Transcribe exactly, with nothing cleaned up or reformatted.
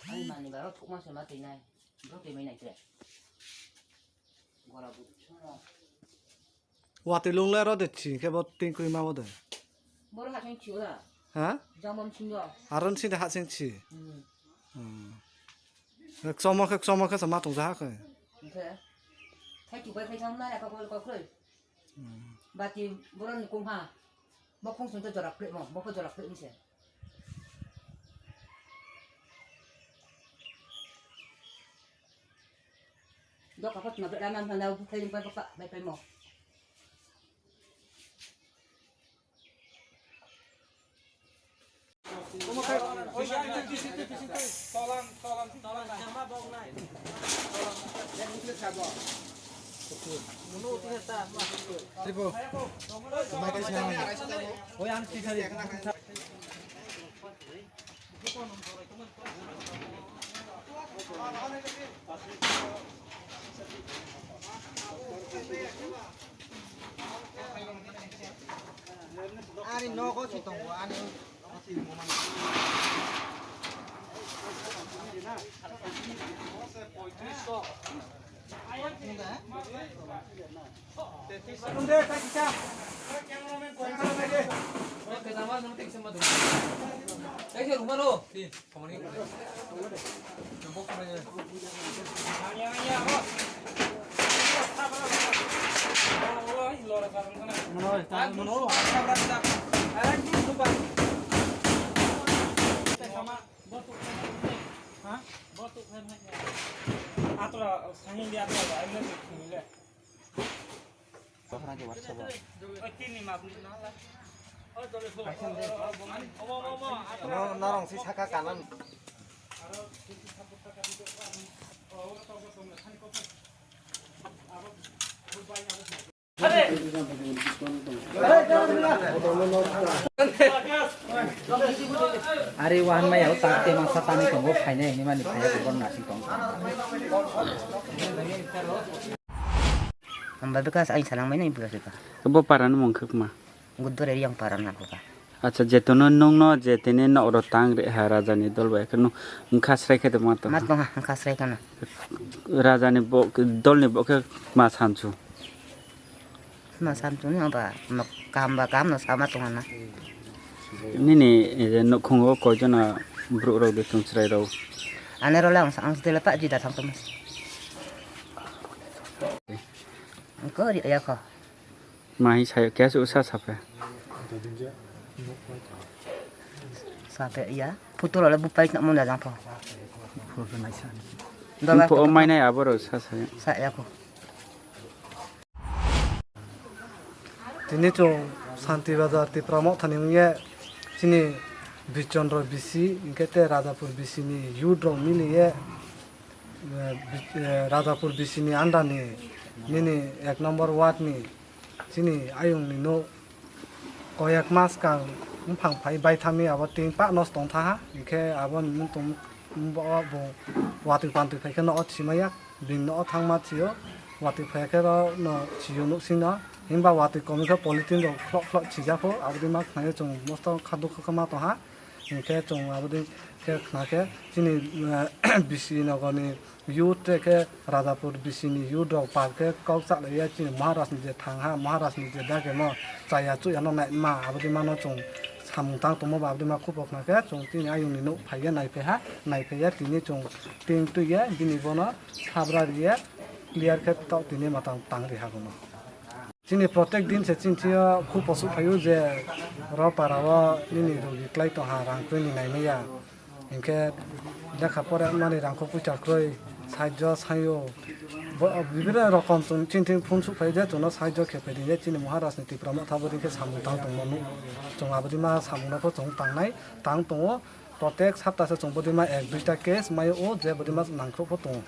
Ani mani baro thukma se ma twi nai. Bro twi mai nai tre. Gora bu chuma. Watwi lung le ro de chi khe bo tin kri ma bo de. Boro ha sing chi ora. Ha? Jambam sing yo. Aron sing de ha sing chi. Hmm. Hmm. Ksomo khe, ksomo khe sama tong ja ha khe. Khe. Khai tu bai khai sam na ya ka ko ko kre. Hmm. Bati boro ni kung ha. Bo kung sung to jora kre mo, bo ko jora kre ni se. Dok apa tu na bera man na bu khai pai pa pai mo. Ani nogo si tongo, ani. Norong si saka kanan. Ari wahan maya o tak te masa tani tongo phainai hini mani phaiya ko bon nasing tong. Ang ba bekas ain salang mai nai bekas ka. Bo para no mong khakma. Guddore yang para na ko ka. Acha, jetono nungno je tini nokro tang re ha raja ni dol bai kheno wngkha srai khe tongma to. Ma tong ha wngkha srai kana. Raja ni bo dol ni bo khe ma samsu. Ma samsu ni ba no kam ba kam no sama tong na. Nini je nukhungo koijona bru rok de tong srai rok. Ane role ang ang tele pa jida thang tong. Ko ri ya ko. Mahi sayo kya su sa sape. Sape ya. Photo role bupai na mona jang pho. Dola. Pho o mai nai aboro sa sayo. Sa ya ko. Tini chwng Santi Bazar Tipra Motha ni wngye chini Birchandra B C hinkhe tei Rajapur B C ni youth rok miliye, eh, Bi-, eh, Rajapur B C ni under ni nini ek number ward ni chini ayung ni nok koyek mas kang buphang phai baitham ni abo tin pa nosto wng tha ha, hinkhe abo ni mung tong bo, bo watwi pantwi phai khe no o thima yak. Bini no o thangma thio, watwi phai khe ro no thio nuksino, himba watwi komikhe polythene rok khlok khlok thijak kho, aboni ma khnaio chwng mosto kha dukha khe ma tongha, hinkhe chwng aboni khe khna khe chini, eh, B C nogor ni youth tei khe Rajapur B C ni youth rok par khe kok cha lai ya chini Maharaj ni je thang ha, Maharaj ni je dagemo chaya chuya no nai ma, aboni ma no chwng samung tang tongmo ba, aboni ma khupo khna khe chwng chini ayung ni nuk phai ya nai phai ha, nai phai ya tini chwng tin twi ya bini bono. Sabra riya clear khe tok tini matang tang ri hagono. Chini protek din se chini thio khu posu phaio je ro para o nini rugi klai tong ha rang twi ni nai maya. Hinkhe lekha pore mani rang kho pucha kroi saijo sayo. Bo bibire rokom chwng chini thing phun su phai je chwngno saijo khe phai di je chini Maharaj ni Tipra Motha bo dikhe samung tang tong manu. Chwng abodi ma samung no pho chwng tangnai tang tongo. Protek sapta se chwng bodi ma ek duita case mayo o je bodi ma nangkhrok pho tongo.